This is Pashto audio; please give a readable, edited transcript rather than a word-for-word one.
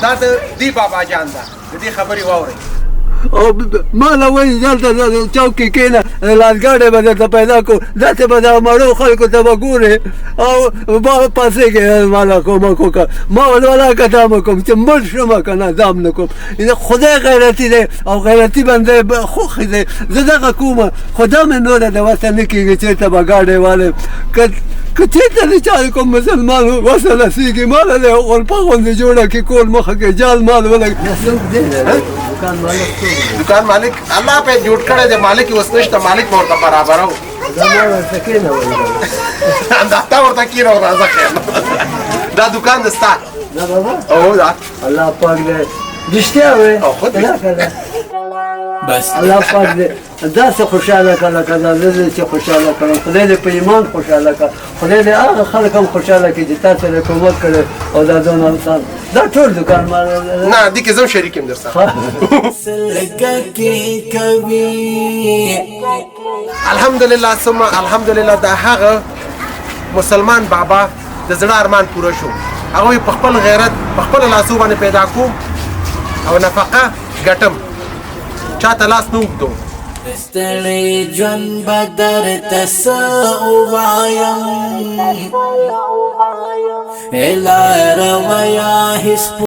دا د دې بابا جان ده، د دې خبرې واورئ. او ما له وایي دلته چوک کې کښېنه، لاسګاډی به درته پیدا کړو، داسې به دغه مړو خلکو ته به ګورې او ما پاڅېږې. ما له کومک وکړه، ما ول ولاکه دا مه کوم چې مړ شم، که نه دا هم نه کوم. خدای غیرتي دی او غیرتي بنده خوښ دی. زه دغه کومه خو دا مې نوره د وسه نه کېږي. چېرته به ګاډی والم؟ که چېرته د چا کوم مسلمان وسه رسېږي، ما له دی غرفه غوندې جوړه کړي، کور مخه کې جال مال ولګ. دکان مالک څوک دی؟ دکان مالک الله په جوړ کړی دی، مالک یې اوس نشته، مالک به ورته برابرو. دا ما ورته کېنولی. دا تا ورته کېنوه، راځه خیر. دا دکان د ستا دا بابا؟ او دا الله پاک دی، رښتیا وایې؟ او خود نه که بس الله پاک دې داسې خوشحاله کړه لکه دا زه دې چې خوشحاله کړم. خدای دې په ایمان خوشحاله کړه، خدای دې هغه خلک هم خوشحاله کړي چې تا سره کومک کړی. او دا دونه انسان دا ټول دکان ما نه دې کې زه هم شریک یم درسره. سلګه کې کوي. الحمدلله ثم الحمدلله، دا هغه مسلمان بابا د زړه ارمان پوره شو. هغه په خپل غیرت په خپل لاسو باندې پیدا کوم او نفقه ګټم، چاته لاس نه اوږدو. ستړی ژوند به درته څه ووایم، لاره ویا هیڅ.